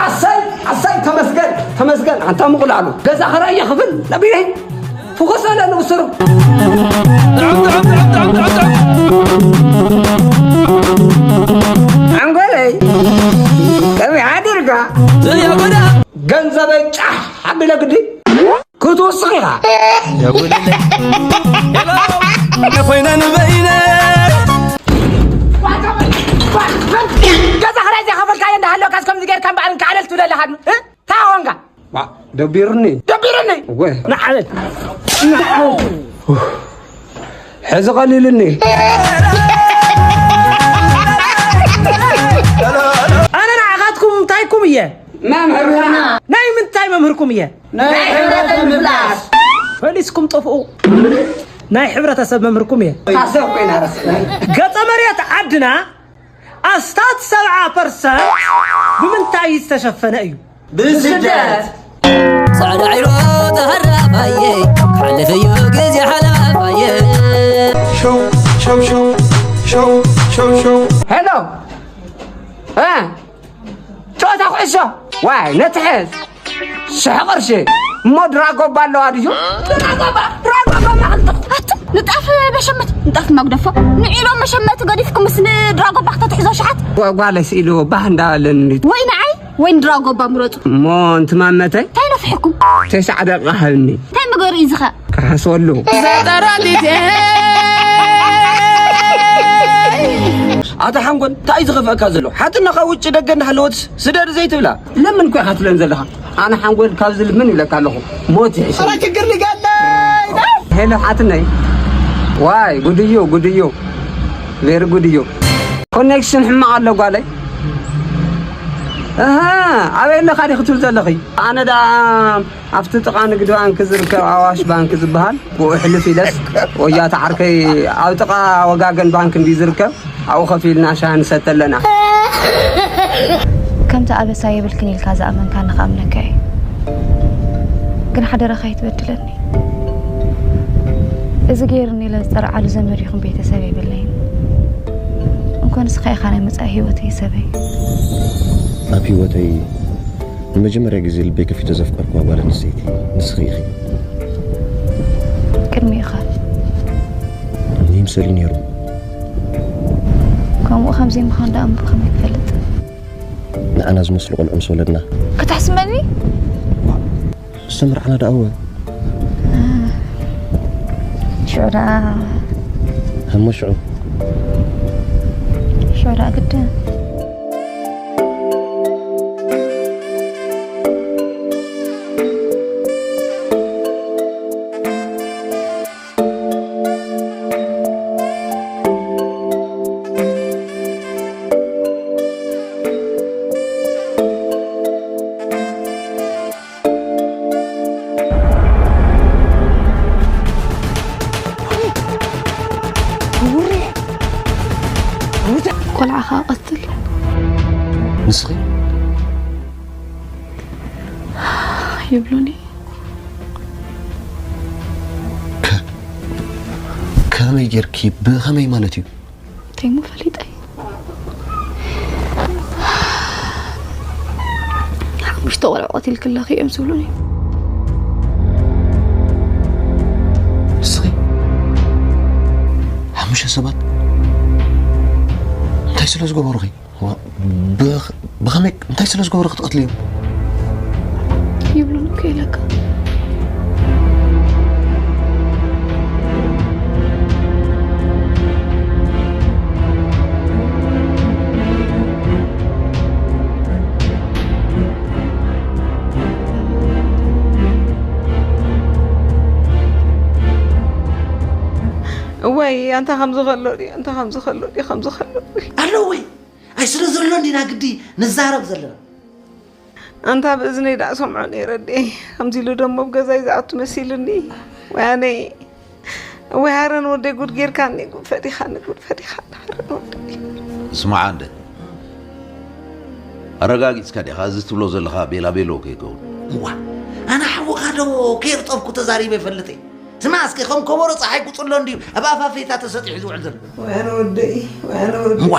ኣሰይ ኣሰይ፣ ተመስገን ተመስገን። ኣንታ ምቑላሉ ገዛ ኸራየ ክብል ነቢለ ፍኹስ በለ ንብስሩ። ዓንጎለይ ከመይ ሓዲርካ? ገንዘበይ ጫሕ ኣቢለ ግዲ ክትውስኽ ኢኻ። ኮይነ ንበይነ። ገዛ ኽራይ ዘይኸፈልካዮ እንዳሃለወካስ ከምዚ ጌርካ እምበኣር እንከዓለል ትብለለኻ እ? እንታይ ኾንካ? ዋ፣ ደቢሩኒ። ደቢሩኒ? እወ። ንዓለል። ንዓለል። ሕዚ ቀሊልኒ። ኣነ ንዓኻትኩም እንታይኩም እየ? መምህርና። ናይ ምንታይ መምህርኩም እየ? ናይ ሕብረተ ምፍላስ። ፈሊስኩም ጥፍኡ። ናይ ሕብረተሰብ መምህርኩም እየ። ታሰብ ኮይና ረስና። ገጸ መሬት ዓድና ኣስታት ሰብዓ ፐርሰንት ብምንታይ ዝተሸፈነ እዩ? ብስደት። ጻዕዳ ዒሮ ተሃራፋየ፣ ክሓልፍ እዩ ግዜ ሓላፋየ። ሸው፣ ሸው፣ ሸው፣ ሸው፣ ሸው፣ ሸው። ሄሎ። እ? ጨዋታ ኩዕሶ። ዋይ፣ ነቲ ሕዝ። ሽሕ ቅርሺ። እሞ ድራጎባ ኣለዋ ድዩ? ድራጎባ፣ ድራጎባ ማዕልቲ። ኣቱ፣ ንጣፍ መሸመት፣ ንጣፍ ማጉደፎ። ንዒሎ መሸመቲ ገዲፍኩምስ ንድራጎባ ክተትሕዞ ሸሓት? ጓ-፣ ጓለይ ስኢልዎ ባህ እንዳበለኒ። ወይ ንዓይ፣ ወይ ንድራጎባ ምረጹ። እሞ እንትማመተይ? እንታይ ነፍሕኩም? ተስዓ ደቂቃ ሃብኒ። እንታይ ምግበሩ እዩ ዝኸ? ክሓስበሉ። ኣታ ሓንጎል፣ እንታይ እዩ ዝኸፍአካ ዘሎ? ሓትነኻ ውጭ ደገ እንዳሃለወትስ ስደድ ዘይትብላ? ለምን ኮ ኢኻ ትብለን ዘለኻ? ኣነ ሓንጎል ካብ ዝልምን ይብለካ ኣለኹ። ሞት ይሕሸኒ። ኧረ ችግር ሊጋለይ። ሄሎ ሓትነይ። ዋይ፣ ጉድ እዩ፣ ጉድ እዩ። ቬሪ ጉድ እዩ። ኮኔክሽን ሕማቕ ኣሎ ጓለይ። ኣሃ፣ ኣበይ ኣለኻ ዲኺ ትብል ዘለኺ? ኣነ ደኣ ኣብቲ ጥቓ ንግዲ ባንክ ዝርከብ ኣዋሽ ባንክ ዝበሃል፣ ብኡ ሕልፍ ኢለስ ወያታ ዓርከይ ኣብ ጥቓ ወጋገን ባንክ እንድዩ ዝርከብ፣ ኣብኡ ኮፍ ኢልና ሻሂ ንሰቲ ኣለና። ከምቲ ኣበሳ የብልክን ኢልካ ዝኣመንካኒ ክኣምነካ እየ። ግን ሓደራኻ ኣይትበድለኒ። እዚ ገይርኒ ኢለ ዝጠርዓሉ ዘመድ ይኹን ቤተሰብ የብለይን። እንኮ ንስኻ ኢኻ ናይ መጻኢ ህይወተይ ሰበይ። ኣብ ህይወተይ ንመጀመርያ ግዜ ልበይ ከፊተ ዘፍቀርክዋ ጓል ኣንስተይቲ ንስኺ ኢኺ። ቅድሚኡ ኸ? ይምሰል እዩ ነይሩ። ከምኡ ከም ዘይምዃን ደኣ እሞ ብኸመይ ክፈልጥ? ንዓና ዝመስሉ ቆልዑ ምስ ወለድና። ከተሕስመኒ? ዝተመርዓና ደኣ እወ። ሽዑ ደኣ። እሞ ሽዑ? ሽዑ ደኣ ግድን። ቆልዓኻ ቀትል። ንስኺ? ይብሉኒ። ከ-፣ ከመይ ጌርኪ? ብኸመይ ማለት እዩ? ተይሙ ፈሊጠ። ሓሙሽተ ቆልዑ ቀቲልኪ ኣለኺ እዮም ዝብሉኒ። ንስኺ ሓሙሽተ ሰባት እንታይ ስለ ዝገበሩኺ? ዋ፣ ብኽ-፣ ብኸመይ፣ እንታይ ስለ ዝገበሩ ክትቐትልዮም? ይብሉን እኮ ኢለካ። እወይ፣ ኣንታ ከምዚ ከሎ ድዩ፣ ኣንታ ከምዚ ከሎ ድዩ፣ ከምዚ ከሎ ድዩ? ኣለወይ። ኣይ፣ ስለ ዘሎ እንዲና ግዲ ንዛረብ ዘለና። ኣንታ ብእዝነይ ደኣ ሰምዖ ነይረ ኣዴ። ከምዚ ኢሉ ደሞ ኣብ ገዛይ ዝኣቱ መሲሉኒ። ወያነይ። ወይ ሃረን ወደይ፣ ጉድ ጌርካኒ፣ ጉድ ፈዲኻኒ፣ ጉድ ፈዲኻኒ፣ ሃረን ወደይ። ስማዓ እንደ ኣረጋጊጽካ ዲኻ እዚ ትብሎ ዘለኻ ቤላ ቤሎ ከይከውን? እዋ፣ ኣነ ሓውኻ ዶ ከየርጠብኩ ተዛሪበ ይፈልጥ እየ? ስማ እስኪ፣ ከም ከበሮ ጸሓይ ጉጽሎ እንድዩ ኣብ ኣፋፌታ ተሰጢሑ ዝውዕል ዘሎ። ወያነ ወደይ፣ ወያነ ወደይ። እዋ።